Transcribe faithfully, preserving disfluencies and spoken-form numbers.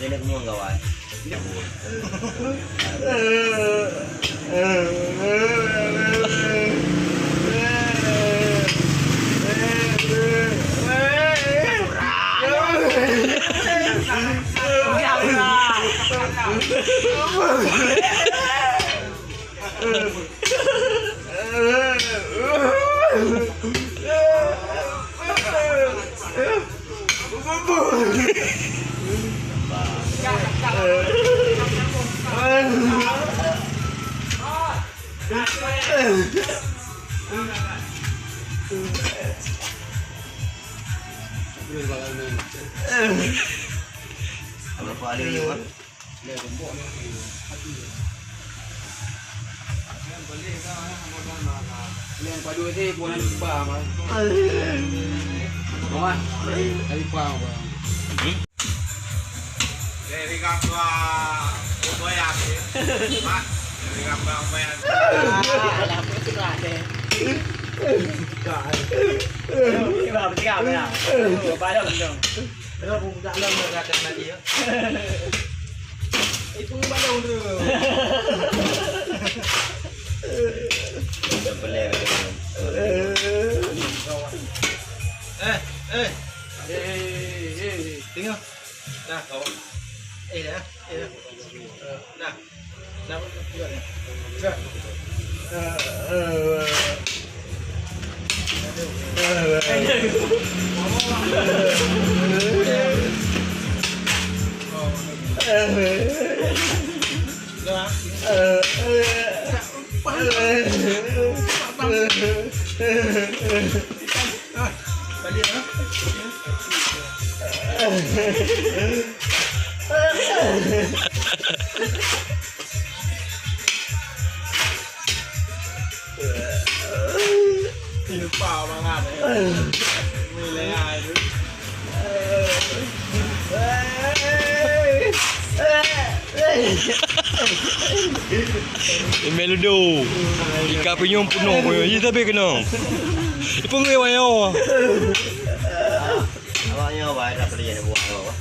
Nenek nyoe gawat. Berapa hari ni, Mak? Itu balong tu. Eh, eh. Eh, eh, eh. Tengok. Nah, kau. Eh, dah. Eh, dah. Nah. Nah, buka ni. Buka. Eh, eh. Lupa bangat. Nilai air tu. Imeh ludo. Ikat pinyong punoh punoh. Ji tapi kena. Ipun ngewa nyawa. Awak nyawa dah pergi ada buah.